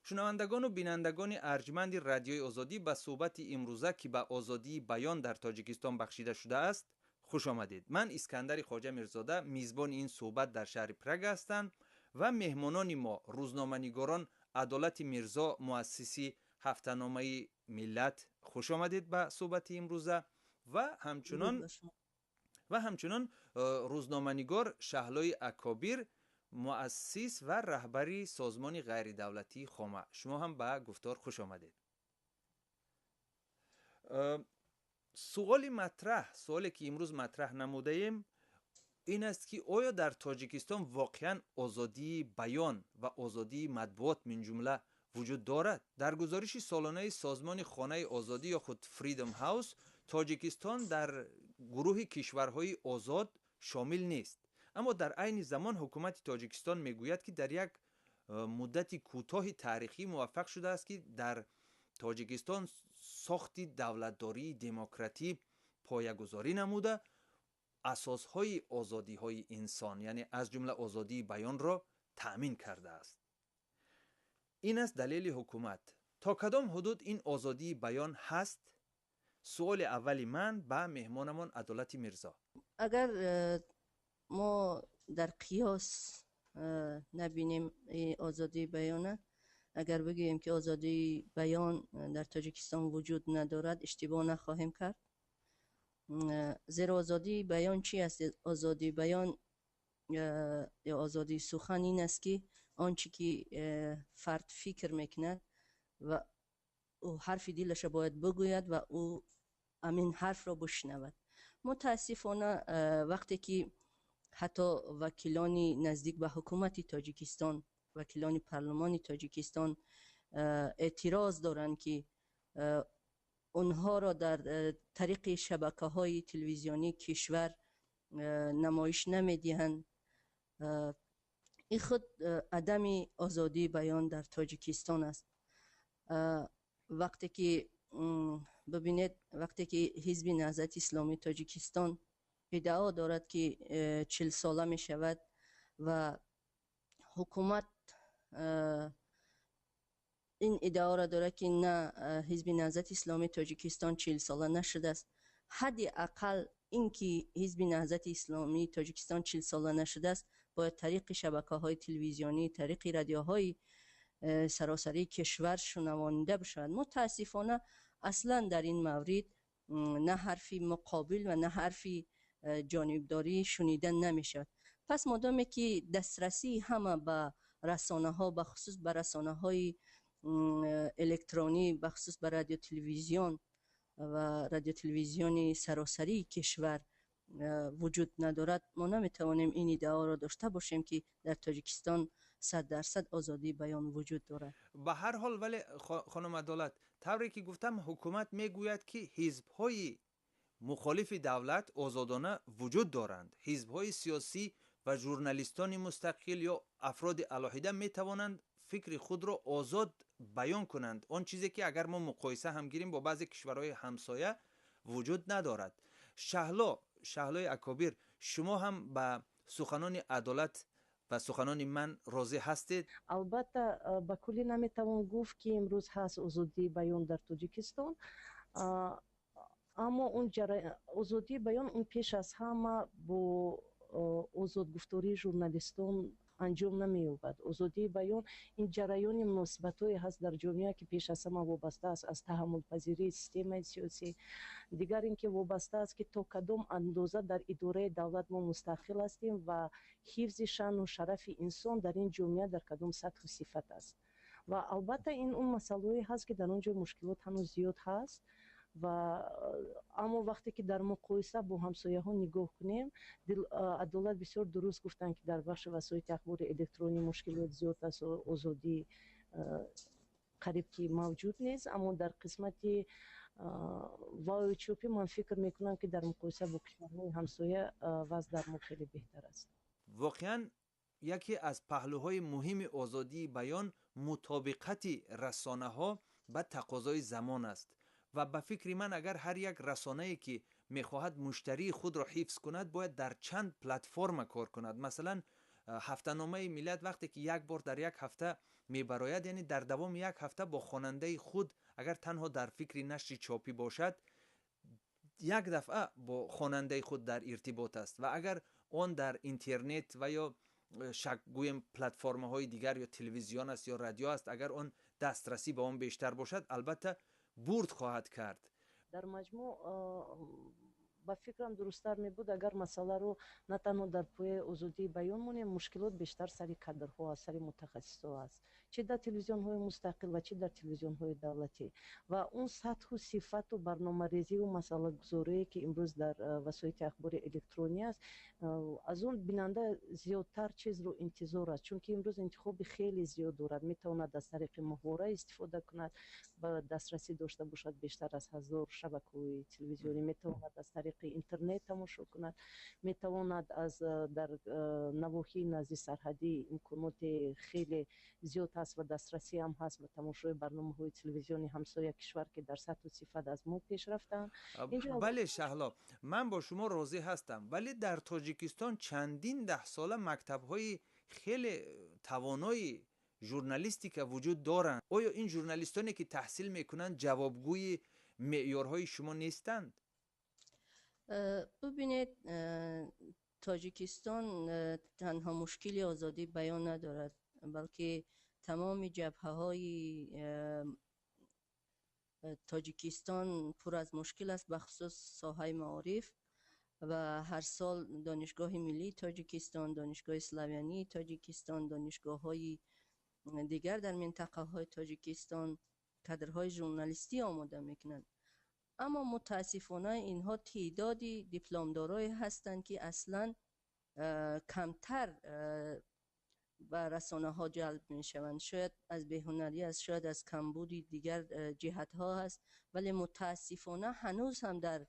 Шунавандагону бинандагони арҷманди Радиои Озодӣ, ба суҳбати имрӯза, ки ба озодии баён дар Тоҷикистон бахшида шудааст, хуш омадед. Ман, Искандари Хоҷа Мирзода, мизбони ин суҳбат дар шаҳри Прага ҳастам ва меҳмонони мо рӯзноманигорон Адолати Мирзо, муассиси ҳафтаномаи Миллат, хуш омадед ба суҳбати имрӯза, ва ҳамчунон рӯзноманигор Шаҳлои Акобир, муассис ва раҳбари созмони ғайридавлатии Хома. Шумо ҳам ба гуфтор хуш омадед. Суоли матраҳ, суоле ки имрӯз матраҳ намудаем, ин аст, ки оё дар Тоҷикистон воқеан озодии баён ва озодии матбуот минҷумла вуҷуд дорад? Дар гузориши солонаи созмони Хонаи Озодӣ ё худ Freedom House Тоҷикистон дар гурӯҳи кишварҳои озод шомил нест, аммо дар айни замон ҳукумати Тоҷикистон мегӯяд, ки дар як муддати кӯтоҳи таърихӣ муваффақ шудааст, ки дар Тоҷикистон сохти давлатдории демократӣ поягузорӣ намуда, асосҳои озодиҳои инсон, яъне аз ҷумла озодии баёнро таъмин кардааст. Ин аст далели ҳукумат. То кадом ҳудуд ин озодии баён ҳаст? Суоли аввали ман ба меҳмонамон Адолати Мирзо. Агар мо дар қиёс набинем озодии баёна, агар бигӯем, ки озодии баён дар Тоҷикистон вуҷуд надорад, иштибоҳ нахоҳем кард. Зеро озодии баён чи аст? Озодии баён ё озодии сухан ин аст, ки он чӣ ки фард фикр мекунад ва ӯ ҳарфи дилаша бояд бигӯяд ва ӯ ҳамин ҳарфро бишнавад. Мутаассифона, вақте ки ҳатто вакилони наздик ба ҳукумати Тоҷикистон, вакилони парлумони Тоҷикистон эътироз доранд, ки онҳоро дар тариқи шабакаҳои телевизионии кишвар намоиш намедиҳанд, ин худ адами озодии баён дар Тоҷикистон аст. Вақте ки бибинед, вақте ки Ҳизби Наҳзати Исломии Тоҷикистон иддао дорад, ки 40сола мешавад, ва ҳукумат ин иддаоро дорад, ки на, Ҳизби Наҳзати Исломии Тоҷикистон 40сола нашудааст, ҳадди ақал ин ки Ҳизби Наҳзати Исломии Тоҷикистон 40сола нашудааст, бояд тариқи шабакаҳои телевизионӣ, тариқи радиоҳои саросарии кишвар шунавонида бишавад. Мутаассифона, аслан дар ин маврид на ҳарфи муқобил ва на ҳарфи ҷонибдорӣ шунида намешавад. Пас модоме ки дастрасии ҳама ба расонаҳо, бахусус ба расонаҳои электронӣ, бахусус ба радиотелевизион ва радиотелевизиони саросарии кишвар вуҷуд надорад, мо наметавонем ин иддаоро дошта бошем, ки дар Тоҷикистон 100% озодии баён вуҷуд дорад. Ба ҳар ҳол, вале, хонум Адолат, тавре ки гуфтам, ҳукумат мегӯяд, ки ҳизбҳои мухолифи давлат озодона вуҷуд доранд, ҳизбҳои сиёсӣ ва журналистони мустақил ё афроди алоҳида метавонанд фикри худро озод баён кунанд, он чизе ки агар мо муқоиса ҳам гирем бо баъзе кишварҳои ҳамсоя, вуҷуд надорад. Шаҳло, Шаҳлои Акобир, шумо ҳам ба суханони Адолат ва суханони ман розӣ ҳастед? Албатта, ба куллӣ наметавон гуфт, ки имрӯз ҳаст озодии баён дар Тоҷикистон, аммо он озодии баён, он пеш аз ҳама бо озодгуфтории журналистон анҷом намеёбад. Озодии баён ин ҷараёни муносибатҳое ҳаст дар ҷомеа, ки пеш аз ҳама вобаста аст аз таҳаммулпазирии системаи сиёсӣ, дигар ин ки вобаста аст, ки то кадом андоза дар идораи давлат мо мустақил ҳастем ва ҳифзи шаъну шарафи инсон дар ин ҷомеа дар кадом сатҳу сифат аст. Ва албатта, ин он масъалаҳое ҳаст, ки дар он ҷо мушкилот ҳанӯз зиёд ҳаст. Ва аммо вақте ки дар муқоиса бо ҳамсояҳо нигоҳ кунем, Адолат бисёр дуруст гуфтанд, ки дар бахши васоити ахбори электронӣ мушкилот зиёд аст, озодӣ қариб ки мавҷуд нест, аммо дар қисмати ВАОи чопӣ ман фикр мекунам, ки дар муқоиса бо кишварҳои ҳамсоя вазъ дар мо хеле беҳтар аст. Воқеан, яке аз паҳлӯҳои муҳими озодии баён мутобиқати расонаҳо ба тақозои замон аст. Ва ба фикри ман, агар ҳар як расонае, ки мехоҳад муштарии худро ҳифз кунад, бояд дар чанд платформа кор кунад. Масалан, Ҳафтаномаи Миллат вақте ки як бор дар як ҳафта мебарояд, яъне дар давоми як ҳафта бо хонандаи худ, агар танҳо дар фикри нашри чопӣ бошад, як дафъа бо хонандаи худ дар иртибот аст ва агар он дар интернет ва ё шак гӯем платформаҳои дигар ё телевизион аст ё радио аст, агар он дастрасӣ ба он бештар бошад, албатта бурд хоҳад кард. Дар маҷмӯъ, ба фикрам, дурусттар мебуд, агар масъаларо на танҳо дар пояи озодии баён монем. Мушкилот бештар сари кадрҳо аст, сари мутахассисҳо аст, чӣ дар телевизионҳои мустақил ва чӣ дар телевизионҳои давлатӣ. Ва он сатҳу сифату барномарезиву масъалагузорие, ки имрӯз дар васоити ахбори электронӣ аст, аз он бинанда зиёдтар чизро интизор аст, чунки имрӯз интихоби хеле зиёд дорад. Метавонад аз тариқи моҳвора истифода кунад, ба дастрасӣ дошта бошад бештар аз 1000 шабакаҳои телевизионӣ, метавонад аз тариқи интернет тамошо кунад, метавонад аз дар навоҳии назди сарҳадӣ имконоти хеле зиёд ҳаст ва дастрасӣ ҳам ҳаст ба тамошои барномаҳои телевизиони ҳамсоя кишвар, ки дар сатҳу сифат аз мо пеш рафтаанд. Бале, Шаҳло, ман бо шумо розӣ ҳастам, вале дар Тоҷикистон чандин даҳсола мактабҳои хеле тавонои журналистика вуҷуд доранд. Оё ин журналистоне, ки таҳсил мекунанд, ҷавобгӯи меъёрҳои шумо нестанд? Бубинед, Тоҷикистон танҳо мушкили озодии баён надорад, балки тамоми ҷабҳаҳои Тоҷикистон пур аз мушкил аст, бахусус соҳаи маориф. Ва ҳар сол Донишгоҳи миллии Тоҷикистон, Донишгоҳи Славянии Тоҷикистон, донишгоҳҳои дигар дар минтақаҳои Тоҷикистон кадрҳои журналистӣ омода мекунанд, аммо мутаассифона инҳо теъдоди дипломдорое ҳастанд, ки аслан камтар ба расонаҳо ҷалб мешаванд. Шояд аз беҳунарӣ аст, шояд аз камбуди дигар ҷиҳатҳо аст, вале мутаассифона ҳанӯз ҳам дар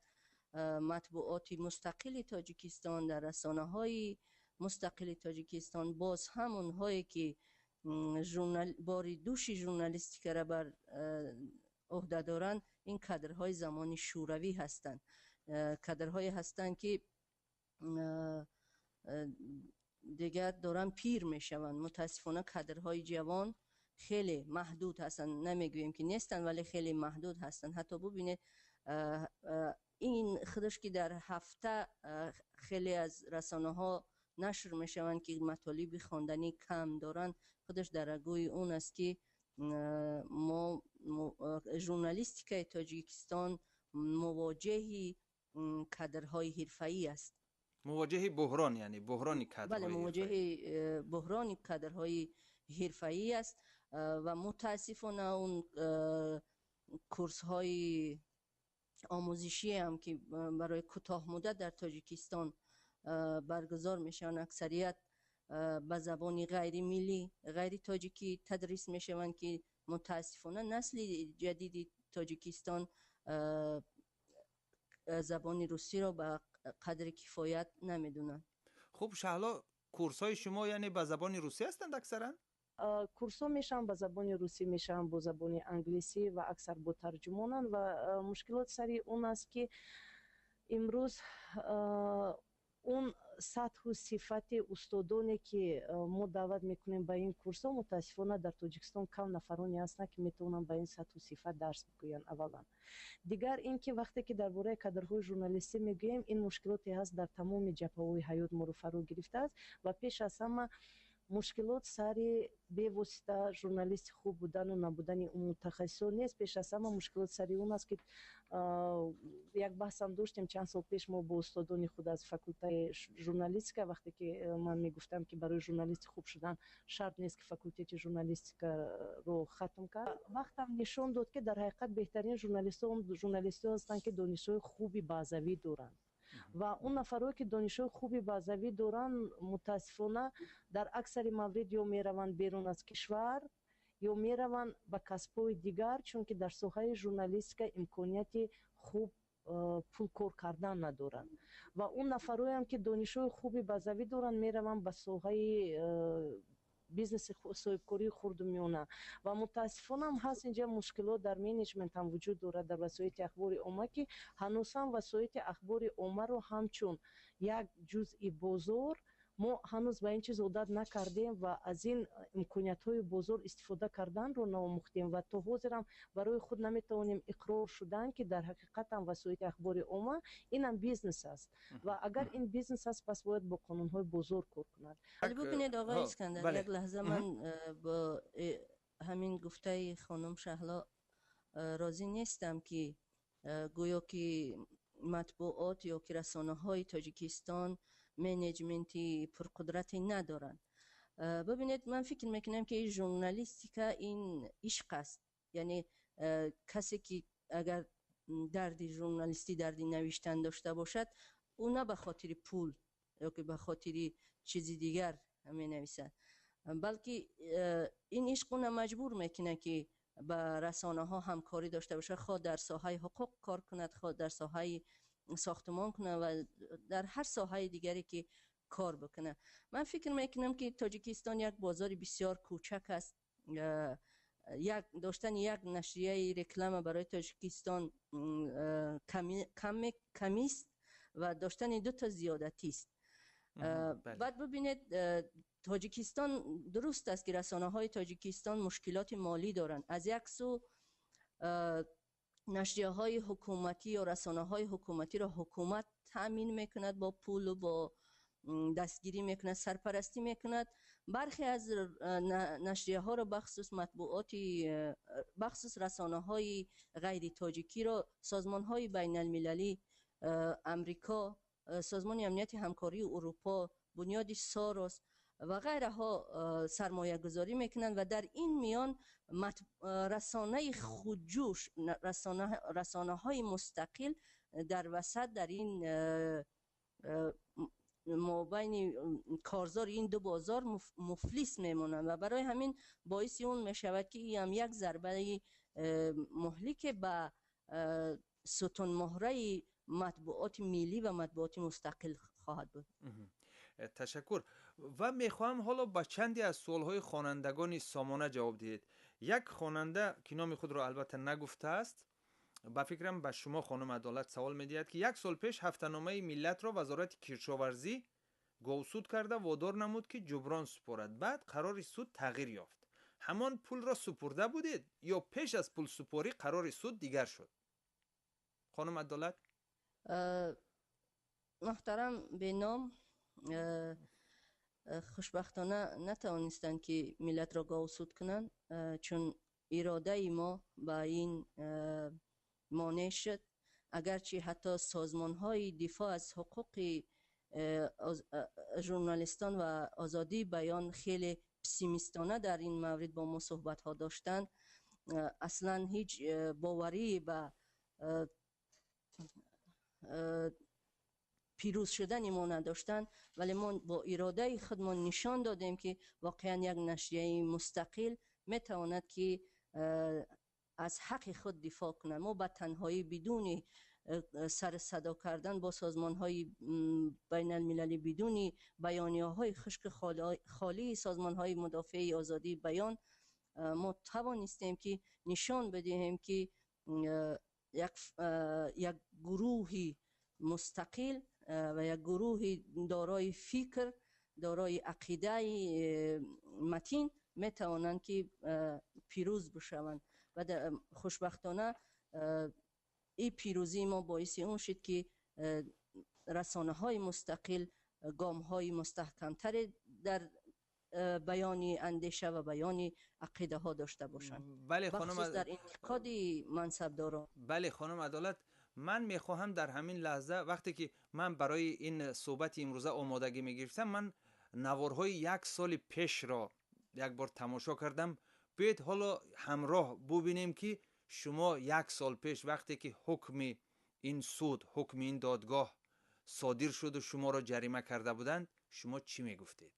матбуоти мустақили Тоҷикистон, дар расонаҳои мустақили Тоҷикистон боз ҳам онҳое, ки бори дӯши журналистикаро бар ӯҳда доранд, ин кадрҳои замони шӯравӣ ҳастанд, кадрҳое ҳастанд, ки дигар доранд пир мешаванд. Мутаассифона кадрҳои ҷавон хеле маҳдуд ҳастанд. Намегӯем, ки нестанд, вале хеле маҳдуд ҳастанд. Ҳатто бубинед, ин худаш, ки дар ҳафта хеле аз расонаҳо нашр мешаванд, ки матолиби хонданӣ кам доранд, худаш дар рагӯи он аст, ки мо журналистикаи Тоҷикистон мувоҷеҳи кадрҳои ҳирфаӣ аст. Мувоҷеҳи буҳрон, яъне буҳрони кадрҳои Бале, мувоҷеҳи буҳрони кадрҳои ҳирфаӣ аст. Ва мутаассифона он курсҳои омӯзишӣ ҳам, ки барои кӯтоҳмуддат дар Тоҷикистон баргузор мешаванд, аксарият ба забони ғайримиллӣ, ғайритоҷикӣ тадрис мешаванд, ки мутаассифона насли ҷадиди Тоҷикистон забони русиро ба қадри кифоят намедонанд. Хуб, Шаҳло, курсҳои шумо яъне ба забони русӣ ҳастанд аксаран? Курсҳо мешаванд ба забони русӣ, мешаванд бо забони англисӣ ва аксар бо тарҷумонанд. Ва мушкилот сари он аст, ки имрӯз он сатҳу сифати устодоне, ки мо даъват мекунем ба ин курсҳо, мутаассифона дар Тоҷикистон кам нафароне ҳастанд, ки метавонанд ба ин сатҳу сифат дарс бигӯянд, аввалан. Дигар ин ки вақте ки дар бораи кадрҳои журналистӣ мегӯем, ин мушкилоте ҳаст, дар тамоми ҷабҳаҳои ҳаёт моро фаро гирифтааст. Ва пеш аз ҳама мушкилот сари бевосита журналисти хуб будану набудани мутахассисон нест. Пеш аз ҳама мушкилот сари он аст, ки як баҳсам доштем чанд сол пеш мо бо устодони худ аз факултаи журналистика, вақте ки ман мегуфтам, ки барои журналисти хуб шудан шарт нест, ки факултети журналистикаро хатм кард. Вақтам нишон дод, ки дар ҳақиқат беҳтарин журналистҳо журналистҳо ҳастанд, ки донишҳои хуби баъзавӣ доранд. Ва он нафарое, ки донишҳои хуби баъзавӣ доранд, мутаассифона дар аксари маврид ё мераванд берун аз кишвар, ё мераванд ба касбҳои дигар, чунки дар соҳаи журналистика имконияти хуб пул кор кардан надоранд. Ва он нафароеам, ки донишҳои хуби баъзавӣ доранд, мераванд ба соҳаи бизнеси, соҳибкории хурду миёна. Ва мутаассифона ҳам ҳаст инҷа мушкилот дар менеҷмент ҳам вуҷуд дорад дар васоити ахбори омма, ки ҳанӯз ҳам васоити ахбори оммаро ҳамчун як ҷузъи бозор Мо ҳанӯз ба ин чиз одат накардем ва аз ин имкониятҳои бозор истифода карданро наомӯхтем ва то ҳозирам барои худ наметавонем иқрор шудан, ки дар ҳақиқатам васоити ахбори омма инам бизнес аст ва агар ин бизнес аст, пас бояд бо қонунҳои бозор кор кунад. Бубинед, оғои Искандар, як лаҳза ман бо ҳамин гуфтаи хонум Шаҳло розӣ нестам, ки гӯё ки матбуот ё ки расонаҳои Тоҷикистон менеҷменти пурқудрате надоранд. Бубинед, ман фикр мекунам, ки журналистика ин ишқ аст. Яъне касе ки агар дарди журналистӣ, дарди навиштан дошта бошад, ӯ на ба хотири пул ё ки ба хотири чизи дигар менависад, балки ин ишқ ӯна маҷбур мекунад, ки ба расонаҳо ҳамкорӣ дошта бошад, хоҳ дар соҳаи ҳуқуқ кор кунад, хоҳ дар соҳаи сохтмон кунад ва дар ҳар соҳаи дигаре ки кор бикунад. Ман фикр мекунам, ки Тоҷикистон як бозори бисёр кӯчак аст. Як доштани як нашрияи реклама барои Тоҷикистон камист ва доштани дута зиёдатист. Баъд бубинед, Тоҷикистон, дуруст аст, ки расонаҳои Тоҷикистон мушкилоти молӣ доранд. Аз як сӯ нашрияҳои ҳукуматӣ ё расонаҳои ҳукуматиро ҳукумат таъмин мекунад бо пулу бо дастгирӣ мекунад, сарпарастӣ мекунад. Бархе аз нашрияҳоро, бахусус матбуоти, бахусус расонаҳои ғайритоҷикиро созмонҳои байналмилалӣ, Амрико, Созмони амнияти ҳамкории Урупо, Бунёди Сорос ва ғайраҳо сармоягузорӣ мекунанд ва дар ин миён расонаи худҷӯш, расонаҳои мустақил дар васат, дар ин мобайни корзори ин ду бозор муфлис мемонанд ва барои ҳамин боиси он мешавад, ки ин як зарбаи муҳлике ба сутунмуҳраи матбуоти миллӣ ва матбуоти мустақил хоҳад буд. Ташаккур. Ва мехоҳам ҳоло ба чанде аз суолҳои хонандагони Сомона ҷавоб диҳед. Як хонанда, ки номи худро албатта нагуфтааст, ба фикрам ба шумо, хонум Адолат, савол медиҳад, ки як сол пеш ҳафтаномаи Миллатро Вазорати кишоварзӣ говсуд карда водор намуд, ки ҷуброн супорад. Баъд қарори суд тағйир ёфт. Ҳамон пулро супурда будед ё пеш аз пулсупорӣ қарори суд дигар шуд? Хонум Адолат. Муҳтарам беном, хушбахтона натавонистанд, ки Миллатро говсуд кунанд, чун иродаи мо ба ин монеъ шуд. Агарчи ҳатто созмонҳои дифоъ аз ҳуқуқи журналистон ва озодии баён хеле пессимистона дар ин маврид бо мо суҳбатҳо доштанд, аслан ҳеҷ боварӣ ба пирӯз шудани мо надоштанд, вале мо бо иродаи худмон нишон додем, ки воқеан як нашрияи мустақил метавонад, ки аз ҳаққи худ дифоъ кунад. Мо ба танҳоӣ, бидуни сар садо кардан бо созмонҳои байналмилалӣ, бидуни баёнияҳои хушки холии созмонҳои мудофиаи озодии баён, мо тавонистем, ки нишон бидиҳем, ки як гурӯҳи мустақил ва як гурӯҳи дорои фикр, дорои ақидаи матин метавонанд, ки пирӯз бишаванд. Ва хушбахтона ин пирӯзии мо боиси он шуд, ки расонаҳои мустақил гомҳои мустаҳкамтаре дар баёни андеша ва баёни ақидаҳо дошта бошанд. Бале, хонум, бахусус дар интиқоди мансабдорон. Бале, хонум Адолат, ман мехоҳам дар ҳамин лаҳза, вақте ки ман барои ин суҳбати имрӯза омодагӣ мегирифтам, ман наворҳои як соли пешро як бор тамошо кардам. Биёед, ҳоло ҳамроҳ бубинем, ки шумо як сол пеш, вақте ки ҳукми ин суд, ҳукми ин додгоҳ содир шуду шуморо ҷарима карда буданд, шумо чӣ мегуфтед?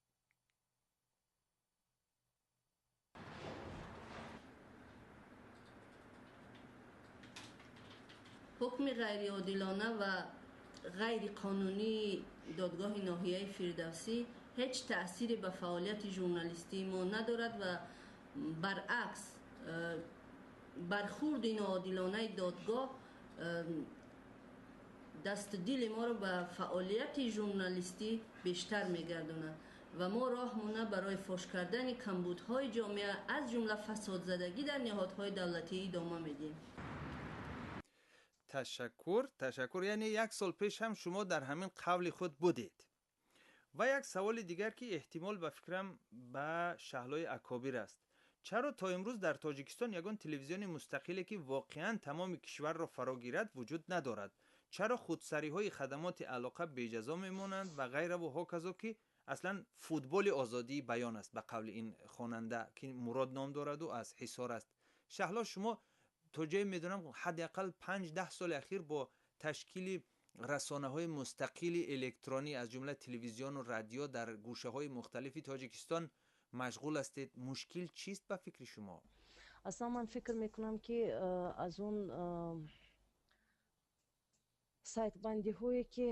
Ҳукми ғайриодилона ва ғайриқонунии додгоҳи ноҳияи Фирдавсӣ ҳеҷ таъсире ба фаъолияти журналистии мо надорад ва баръакс, бархурди ноодилонаи додгоҳ Дасту дили моро ба фаъолияти журналистӣ бештар мегардонад ва мо роҳмона барои фош кардани камбудҳои ҷомеа, аз ҷумла фасодзадагӣ дар ниҳодҳои давлатӣ, идома медиҳем. Ташаккур, ташаккур. Яъне як сол пеш ҳам шумо дар ҳамин қавли худ будед. Ва як саволи дигар, ки эҳтимол, ба фикрам, ба Шаҳлои Акобир аст: чаро то имрӯз дар Тоҷикистон ягон телевизиони мустақиле, ки воқеан тамоми кишварро фаро гирад, вуҷуд надорад? Чаро худсариҳои хадамоти алоқа беҷазо мемонанд ва ғайраву ҳоказо, ки аслан футболи озодии баён аст, ба қавли ин хонанда, ки Мурод ном дораду аз Ҳисор аст. Шаҳло, шумо то ҷое медонам, ҳадди ақал 5-10 соли ахир бо ташкили расонаҳои мустақили электронӣ, аз ҷумла телевизиону радио, дар гӯшаҳои мухталифи Тоҷикистон машғул ҳастед. Мушкил чист ба фикри шумо? Аслан ман фикр мекунам, ки аз он сайтбандиҳое, ки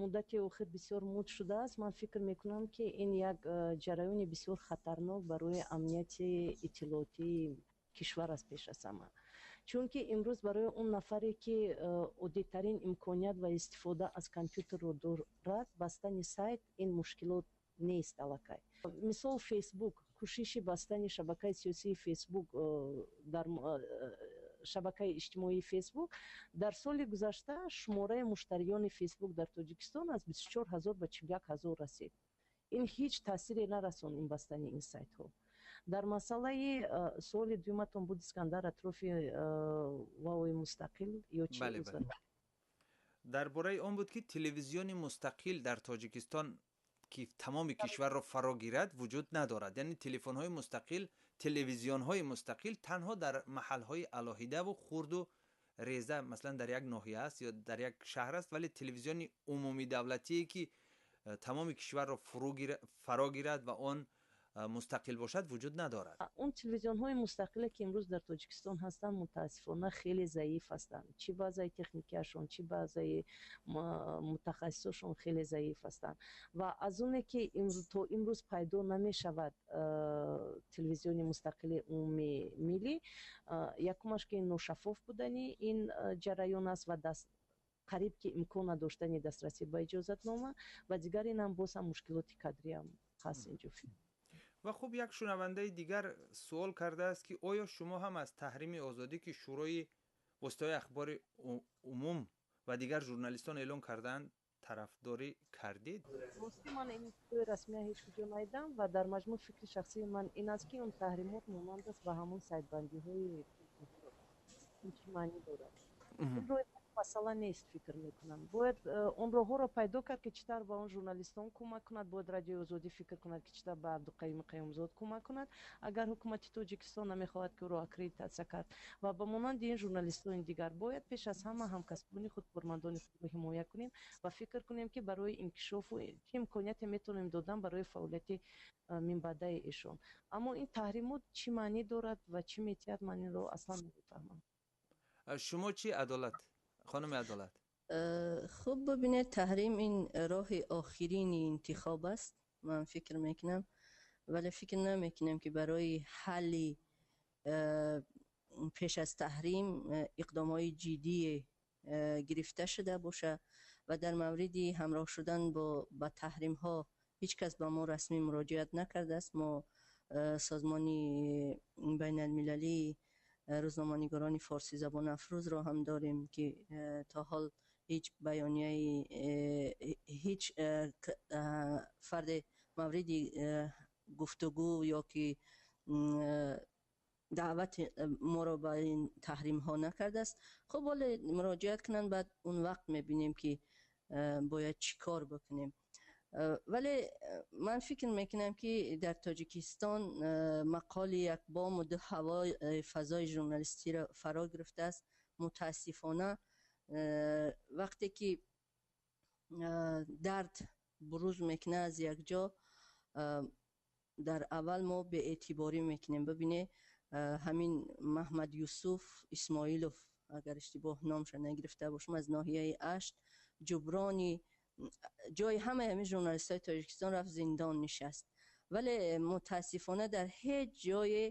муддати охир бисёр муд шудааст, ман фикр мекунам, ки ин як ҷараёни бисёр хатарнок барои амнияти иттилоотии кишвар аст пеш аз ҳама, чунки имрӯз барои он нафаре, ки оддитарин имконият ва истифода аз компютерро дорад, бастани сайт ин мушкилот нест аллакай. Мисол, Фейсбук, кӯшиши бастани шабакаи сиёсии Фейсбук, дар шабакаи иҷтимоии Фейсбук дар соли гузашта шумораи муштариёни Фейсбук дар Тоҷикистон аз 24 000 ба 41 000 расид. Ин ҳеҷ таъсире нарасон, ин бастани ин сайтҳо. Дар масъалаи суоли дуюматон буд, Искандар, атрофи ваои мустақил ё чӣ? Бале, дар бораи он буд, ки телевизиони мустақил дар Тоҷикистон, ки тамоми кишварро фаро гирад, вуҷуд надорад. Яъне телефонҳои мустақил, телевизионҳои мустақил танҳо дар маҳалҳои алоҳидаву хурду реза, масалан, дар як ноҳия аст ё дар як шаҳр аст, вале телевизиони умумидавлатие, ки тамоми кишварро фаро гирад ва он мустақил бошад, вуҷуд надорад. Он телевизионҳои мустақиле, ки имрӯз дар Тоҷикистон ҳастанд, мутаассифона, хеле заиф ҳастанд. Чӣ баъзаи техникиашон, чӣ баъзаи мутахассисошон хеле заиф ҳастанд. Ва аз оне ки то имрӯз пайдо намешавад телевизиони мустақили умумии миллӣ, якумаш, ки ношаффоф будани ин ҷараён аст ва даст қариб ки имкон надоштани дастрасӣ ба иҷозатнома, ва дигар инам боз ҳам мушкилоти кадриам ҳаст инҷо. Ва хуб, як шунавандаи дигар суол кардааст, ки оё шумо ҳам аз таҳрими Озодӣ, ки Шӯрои воситаҳои ахбори умум ва дигар журналистон эълон кардаанд, тарафдорӣ кардед? Рости, ман ин иттилои расмия ҳеҷ куҷо надидам ва дар маҷмӯъ фикри шахсии ман ин аст, ки он таҳримот монанд аст ба ҳамон сайтбандиҳои. Ин чӣ маънӣ дорад? Масъала нест, фикр мекунам. Бояд он роҳҳоро пайдо кард, ки чӣ тавр ба он журналистон кӯмак кунад. Бояд Радиои Озодӣ фикр кунад, ки чӣ тавр ба Абдуқаюми Қаюмзод кӯмак кунад, агар ҳукумати Тоҷикистон намехоҳад, ки ӯро аккредитатсия кард, ва ба монанди ин журналистони дигар. Бояд пеш аз ҳама ҳамкасбони худ, кормандони худро ҳимоя кунем ва фикр кунем, ки барои инкишофу чӣ имконияте метавонем додан барои фаъолияти минбаъдаи эшон. Аммо ин таҳримот чӣ маънӣ дорад ва чӣ метиҳад, ман инро аслан намефаҳмам. Шумо чӣ, Адолат, хонуми Адолат? Хуб, бибинед, таҳрим ин роҳи охирини интихоб аст, ман фикр мекунам, вале фикр намекунам, ки барои ҳалли пеш аз таҳрим иқдомҳои ҷиддие гирифта шуда бошад. Ва дар мавриди ҳамроҳ шудан ба таҳримҳо ҳеҷ кас ба мо расмӣ муроҷиат накардааст. Мо созмони байналмилалии рӯзноманигорони форсизабон Афрӯзро ҳам дорем, ки то ҳол ҳеҷ баёнияи, ҳеҷ фарде мавриди гуфтугӯ ё ки даъвати моро ба ин таҳримҳо накардааст. Хуб, ҳоле муроҷиат кунанд, баъд он вақт мебинем, ки бояд чӣ кор бикунем. Вале ман фикр мекунам, ки дар Тоҷикистон мақоли «як бому ду ҳаво» фазои журналистиро фаро гирифтааст. Мутаассифона, вақте ки дард буруз мекунад аз як ҷо, дар аввал мо беэътиборӣ мекунем. Бибине, ҳамин Маҳмад Юсуф Исмоилов, агар иштибоҳ номша нагирифта бошам, аз ноҳияи Ашт, ҷуброни ҷои ҳамаи ҳамин журналистҳои Тоҷикистон рафт, зиндон нишаст, вале мутаассифона дар ҳеҷ ҷое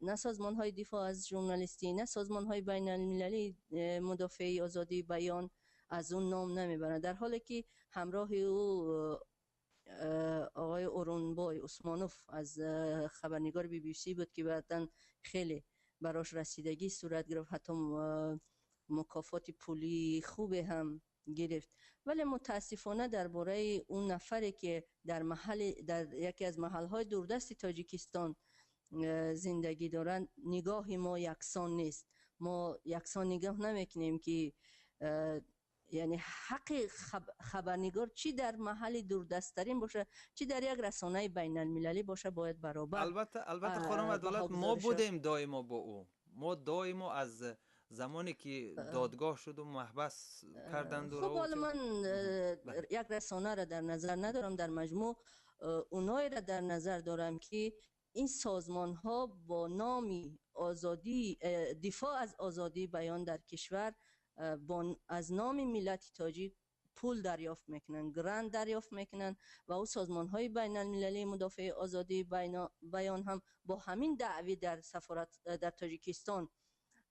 نه سازمان های دفاع از ژورنالیستی، نه سازمان های بین المللی مدافع آزادی بیان از اون نام نمیبرند، در حالی که همراه او آقای اورونبای عثمانوف از خبرنگار BBC بود که بعداً خیلی براش رسیدگی صورت گرفت، حتی مکافات پولی خوب هم گرفت. ولی متاسفانه درباره اون نفری که در یکی از محل‌های دوردست تاجیکستان زندگی دارند نگاه ما یکسان نیست. ما یکسان نگاه نمیکنیم که یعنی حق خبرنگار چی در محل دوردست‌ترین باشه، چی در یک رسانه بین المللی باشه، باید برابر. البته خانم عدالت، ما بودیم دائما با او، ما دائما از زمانی که دادگاه شد و محبس کردند. خب حالا من یک رسانه را در نظر ندارم، در مجموع اونایی را در نظر دارم که این سازمان ها با نام آزادی، دفاع از آزادی بیان در کشور، از نام ملت تاجیک پول دریافت میکنن، گرند دریافت میکنن و او سازمان های بین المللی مدافع آزادی بیان هم با همین دعوی در سفارت در تاجیکستان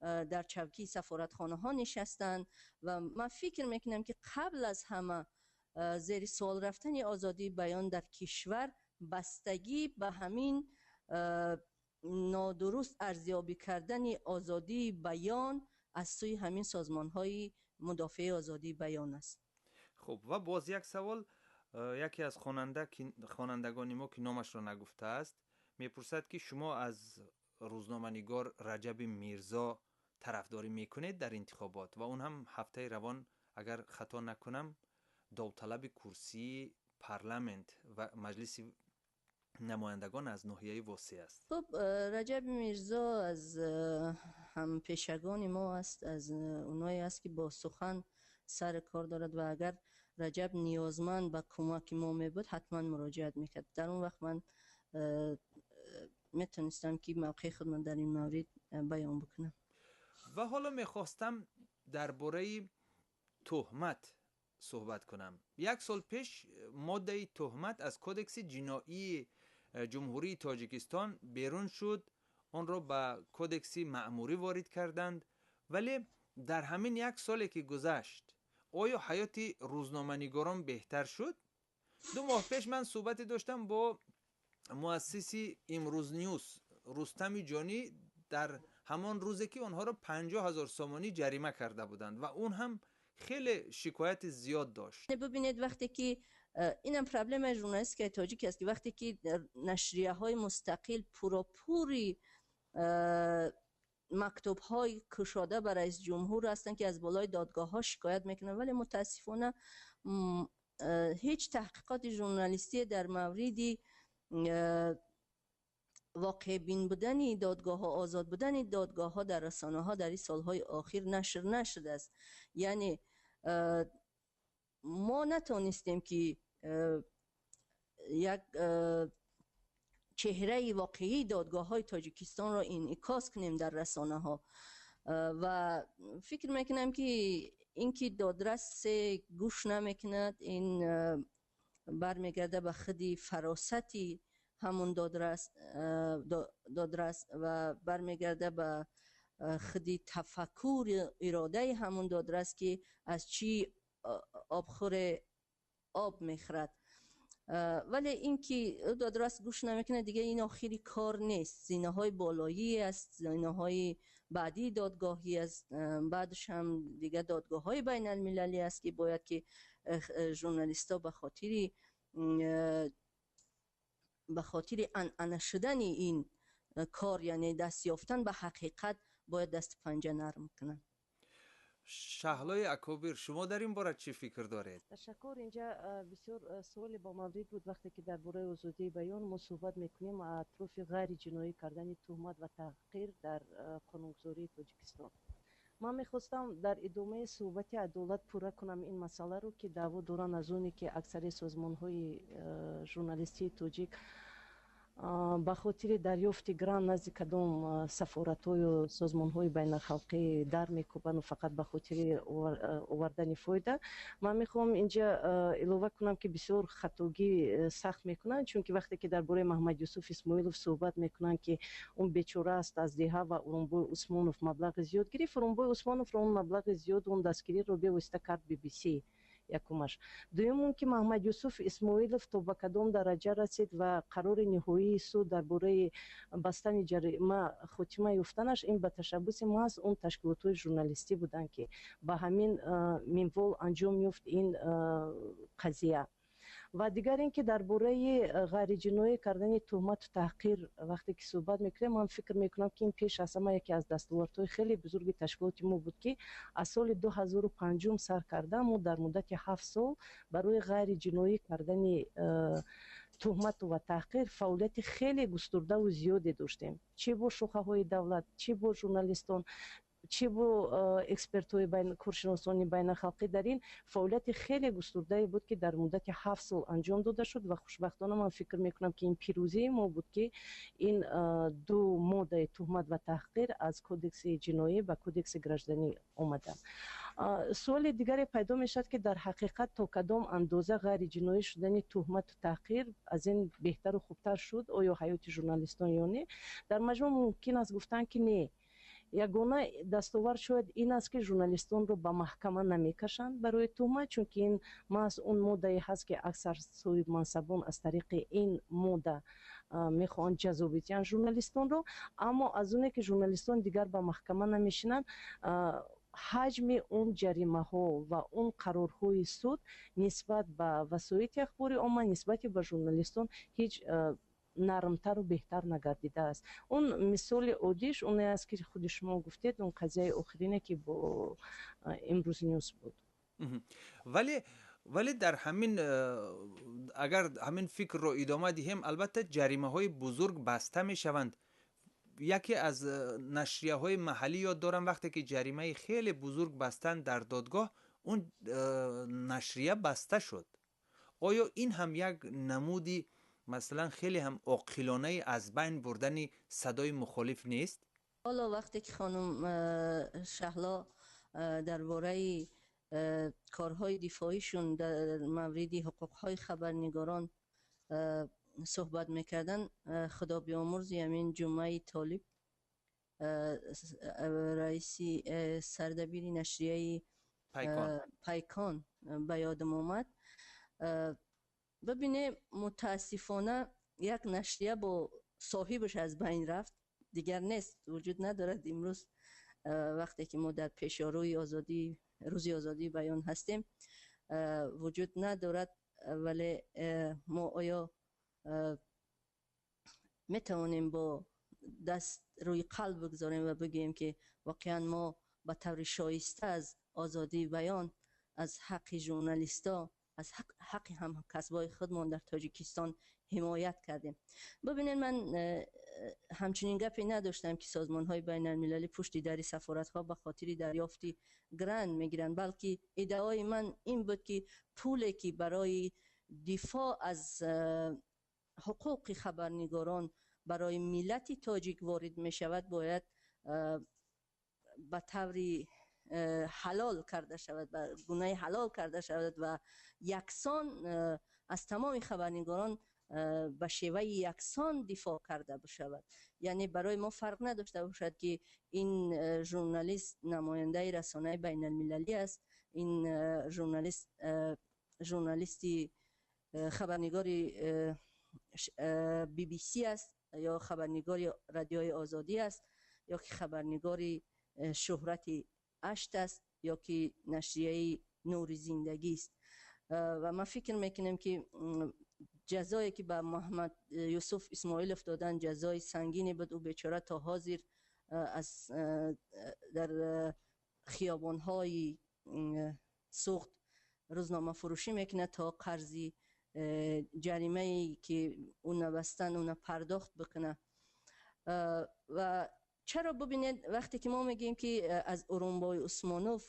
در چوکی سفارتخانه ها نشستند. و من فکر میکنم که قبل از همه زیر سوال رفتن آزادی بیان در کشور بستگی به همین نادرست ارزیابی کردن آزادی بیان از سوی همین سازمان های مدافع آزادی بیان است. خب و باز یک سوال، یکی از خوانندگان ما که نامش را نگفته است میپرسد که شما از روزنامه‌نگار رجب میرزا طرفداری میکنید در انتخابات و اون هم هفته روان اگر خطا نکنم داوطلب کرسی پارلمنت و مجلس نمایندگان از ناحیه واسع است. خب رجب میرزا از همپیشگان ما است، از اونایی است که با سخن سر کار دارد و اگر رجب نیازمند به کمک ما می بود حتما مراجعت میکرد. در اون وقت من میتونستم که موقع خود من در این مورد بیان بکنم. و حالا میخواستم درباره تهمت صحبت کنم. یک سال پیش ماده تهمت از کدکس جنایی جمهوری تاجیکستان بیرون شد، آن را به کدکس مأموری وارد کردند. ولی در همین یک سالی که گذشت آیا حیات روزنامه‌نگاران بهتر شد؟ 2 ماه پیش من صحبت داشتم با مؤسس امروز نیوز رستم جانی در همان روزی که آنها را 50,000 سامانی جریمه کرده بودند و اون هم خیلی شکایت زیاد داشت. ببینید وقتی که اینم پرابلم ژورنالیستیک تاجیک است که وقتی که نشریه های مستقل پوراپوری مکتوب های کشاده بر رئیس جمهور هستند که از بالای دادگاه ها شکایت میکنن، ولی متاسفانه هیچ تحقیقات ژورنالیستی در مورد واقع بین بودن دادگاه ها، آزاد بودن دادگاه ها در رسانه ها در این سالهای آخر نشر نشده است. یعنی ما نتونستیم که یک چهره واقعی دادگاه های تاجیکستان را انعکاس کنیم در رسانه ها و فکر میکنم که اینکه دادرس گوش نمیکند این برمیگرده به خودی فراستی همون دادرس و برمیگرده به خودی تفکر اراده همون دادرس که از چی آبخور آب میخورد. ولی اینکه دادرس گوش نمیکنه دیگه این آخری کار نیست، زینه های بالایی است، زینه های بعدی دادگاهی است، بعدش هم دیگه دادگاه های بین المللی است که باید که ژورنالیست ها به خاطر عنعنه شدن این کار، یعنی دست یافتن به حقیقت، باید دست پنجه نرم کنند. شهلای اکابر، شما در این باره چی فکر دارید؟ تشکر. اینجا بسیار سوال با مورد بود. وقتی که درباره آزادی بیان ما صحبت میکنیم اطراف غیر جنایی کردن تهمت و تحقیر در قانونگذاری تاجیکستان، من میخواستم در ادامه صحبت عدالت پوره کنم این مسئله رو که دعوا دارن از اونی که اکثر سازمان های ژورنالیستی تاجیک Ба хотири дарёфти грант назди кадом сафоратҳою созмонҳои байналхалқӣ дар мекӯбанду фақат ба хотири овардани фоида. Ман мехоҳам инҷа илова кунам, ки бисёр хатогӣ сахт мекунанд, чунки вақте ки дар бораи Маҳмад Юсуф Исмоилов суҳбат мекунанд, ки он бечора аст аз деҳа ва Урунбой Усмонов маблағи зиёд гирифт, Урунбой Усмоновро он маблағи зиёд, он дастгириро бевосита кард BBC. Якумаш. Дуюм, он ки Маҳмад Юсуф Исмоилов то ба кадом дараҷа расид ва қарори ниҳоии суд дар бораи бастани ҷарима хотима ёфтанаш, ин ба ташаббуси маҳз он ташкилотҳои журналистӣ буданд, ки ба ҳамин минвол анҷом ёфт ин қазия. Ва дигар ин ки дар бораи ғайриҷиноӣ кардани туҳмату таҳқир вақте ки суҳбат мекунем, ман фикр мекунам, ки ин пеш аз ҳама яке аз дастовардҳои хеле бузурги ташкилоти мо буд, ки аз соли 2005 сар карда мо дар муддати 7 сол барои ғайриҷиноӣ кардани туҳмату ва таҳқир фаъолияти хеле густурдаву зиёде доштем, чӣ бо шохаҳои давлат, чӣ бо журналистон, чӣ бо экспертҳои коршиносони байналхалқӣ. Дар ин фаъолияти хеле густурдае буд, ки дар муддати 7 сол анҷом дода шуд, ва хушбахтона ман фикр мекунам, ки ин пирӯзии мо буд, ки ин ду моддаи туҳмат ва таҳқир аз кодекси ҷиноӣ ба кодекси гражданӣ омаданд. Суоли дигаре пайдо мешавад, ки дар ҳақиқат то кадом андоза ғайриҷиноӣ шудани туҳмату таҳқир аз ин беҳтару хубтар шуд оё ҳаёти журналистон ё не? Дар маҷмӯъ мумкин аст гуфтан, ки не. Ягона дастовард шояд ин аст, ки журналистонро ба маҳкама намекашанд барои туҳмат, чунки ин маҳз он моддае ҳаст, ки аксар соҳибмансабон аз тариқи ин модда мехоҳанд ҷазо бидиҳанд журналистонро. Аммо аз оне ки журналистон дигар ба маҳкама намешинанд, ҳаҷми он ҷаримаҳо ва он қарорҳои суд нисбат ба васоити ахбори омма, нисбати ба журналистон ҳеҷ нармтару беҳтар нагардидааст. Он мисоли оддиш оне аст, ки худи шумо гуфтед, он қазияи охирине, ки бо Имрӯз Нюс буд. Вале дар ҳамин, агар ҳамин фикрро идома диҳем, албатта, ҷаримаҳои бузург баста мешаванд. Яке аз нашрияҳои маҳаллӣ ёд дорам, вақте ки ҷаримаи хеле бузург бастанд дар додгоҳ, он нашрия баста шуд. Оё ин ҳам як намуди, масалан, хеле ҳам оқилонаи аз байн бурдани садои мухолиф нест? Ҳоло вақте ки хонум Шаҳло дар бораи корҳои дифоишон дар мавриди ҳуқуқҳои хабарнигорон суҳбат мекарданд, худо биомурзи ҳамин Ҷумъаи Толиб, раиси сардабири нашрияи Пайкон, ба ёдам омад. Бибинем, мутаассифона, як нашрия бо соҳибаш аз байн рафт, дигар нест, вуҷуд надорад. Имрӯз, вақте ки мо дар пешорӯи озодӣ, рӯзи озодии баён ҳастем, вуҷуд надорад. Вале мо оё метавонем бо даст рӯи қалб бигзорем ва бигӯем, ки воқеан мо ба таври шоиста аз озодии баён, аз ҳаққи журналистҳо, аз ҳаққи ҳамкасбои худмон дар Тоҷикистон ҳимоят кардем? Бибинед, ман ҳамчунин гапе надоштам, ки созмонҳои байналмилалӣ пушти дари сафоратҳо ба хотири дарёфти грант мегиранд, балки иддаои ман ин буд, ки пуле, ки барои дифоъ аз ҳуқуқи хабарнигорон барои миллати тоҷик ворид мешавад, бояд ба таври ҳалол карда шавад, ба гунаи ҳалол карда шавад ва яксон аз тамоми хабарнигорон ба шеваи яксон дифоъ карда бишавад. Яъне барои мо фарқ надошта бошад, ки ин журналист намояндаи расонаи байналмилалӣ аст, ин журналист журналисти хабарнигори BBC аст ё хабарнигори Радиои Озодӣ аст, ё ки хабарнигори Шуҳрати Ашт аст, ё ки нашрияи Нури Зиндагӣ аст. Ва ман фикр мекунам, ки ҷазое, ки ба Муҳаммад Юсуф Исмоилов доданд, ҷазои сангине буд. Ӯ бечора то ҳозир аз дар хиёбонҳои Суғд рӯзномафурӯшӣ мекунад, то қарзи ҷаримае, ки ӯ бастанд, уна пардохт бикунад. Ва чаро, бубинед, вақте ки мо мегӯем, ки аз Урунбой Усмонов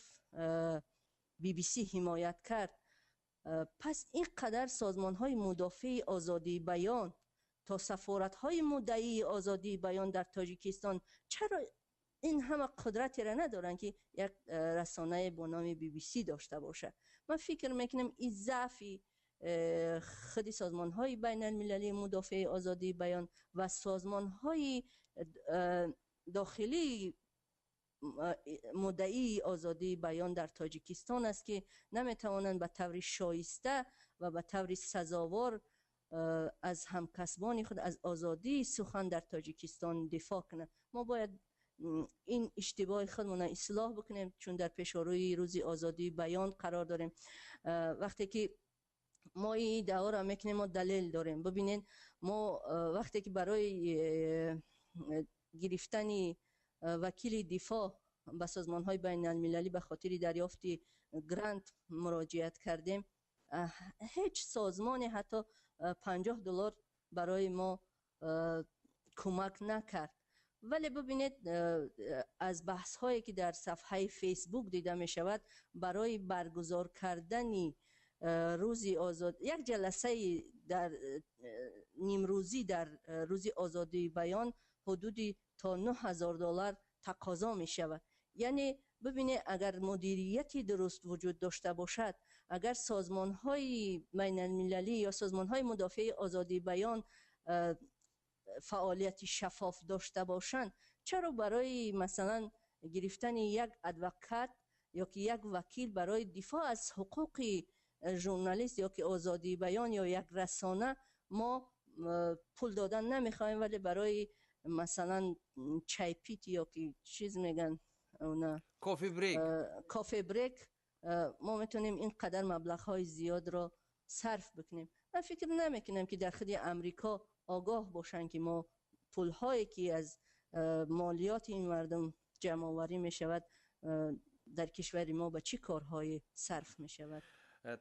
BBC ҳимоят кард, пас ин қадар созмонҳои мудофеи озодии баён تا سفارت‌های مدعی آزادی بیان در تاجیکستان چرا این همه قدرتی را ندارن که یک رسانه با نام BBC داشته باشه؟ من فکر میکنم این ضعفی خود سازمان‌های بین المللی مدافع آزادی بیان و سازمان‌های داخلی مدعی آزادی بیان در تاجیکستان است که نمیتوانند به طور شایسته و به طور سزاوار از همکسبان خود، از آزادی سخن در تاجیکستان دفاع کنند. ما باید این اشتباه خودمون را اصلاح بکنیم، چون در پیش روی روز آزادی بیان قرار داریم. وقتی که ما این دعوا را میکنیم، ما دلیل داریم. ببینین، ما وقتی که برای گرفتن وکیل دفاع به سازمان های بین المللی به خاطر دریافت grant مراجعت کردیم، هیچ سازمانی حتی $50 برای ما کمک نکرد. ولی ببینید، از بحث هایی که در صفحه فیسبوک دیده می شود، برای برگزار کردن روزی آزاد، یک جلسه در نیمروزی در روز آزادی بیان حدود تا $9000 تقاضا می شود. یعنی ببینید، اگر مدیریتی درست وجود داشته باشد، اگر سازمان های بین المللی یا سازمان های مدافع آزادی بیان فعالیت شفاف داشته باشند، چرا برای مثلا گرفتن یک advocate یا که یک وکیل برای دفاع از حقوق ژورنالیست یا که آزادی بیان یا یک رسانه ما پول دادن نمیخوایم، ولی برای مثلا чай пить یا که چیز میگن اونا coffee break. coffee break، ما میتونیم اینقدر مبلغ های زیاد را صرف بکنیم؟ من فکر نمیکنم که در خود امریکا آگاه باشن که ما پول هایی که از مالیات این مردم جمع آوری می شود، در کشور ما به چی کارهای صرف می شود.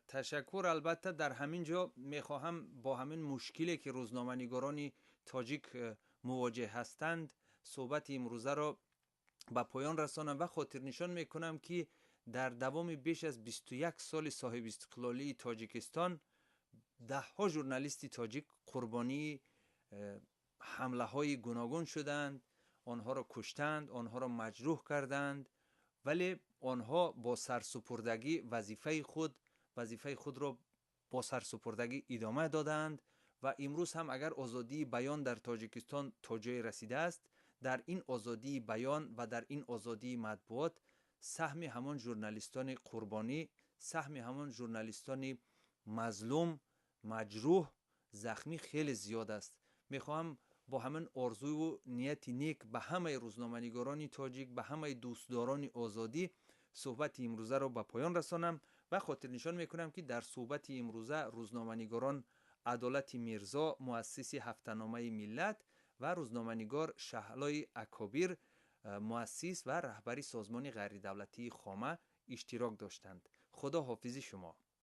تشکر. البته در همین جا میخواهم با همین مشکلی که روزنامه‌نگاران تاجیک مواجه هستند، صحبت امروزه را به پایان رسانم و خاطر نشان میکنم که در دوام بیش از 21 سال صاحب استقلالی تاجیکستان، ده ها ژورنالیست تاجیک قربانی حمله های گوناگون شدند. آنها را کشتند، آنها را مجروح کردند، ولی آنها با سرسپردگی وظیفه خود را با سرسپردگی ادامه دادند و امروز هم اگر آزادی بیان در تاجیکستان تا جای رسیده است، در این آزادی بیان و در این آزادی مطبوعات سهم همان ژورنالیستان قربانی، سهم همان ژورنالیستان مظلوم، مجروح، زخمی خیلی زیاد است. میخواهم با همین آرزوی و نیت نیک به همه روزنامه‌نگاران تاجیک، به همه دوستداران آزادی، صحبت امروزه را به پایان رسانم و خاطر نشان میکنم که در صحبت امروزه روزنامه‌نگاران عدالت میرزا، مؤسس هفته‌نامه ملت، و روزنامه‌نگار شهلای اکابر، مؤسس و رهبری سازمان غیردولتی خامه، اشتراک داشتند. خدا حافظ شما.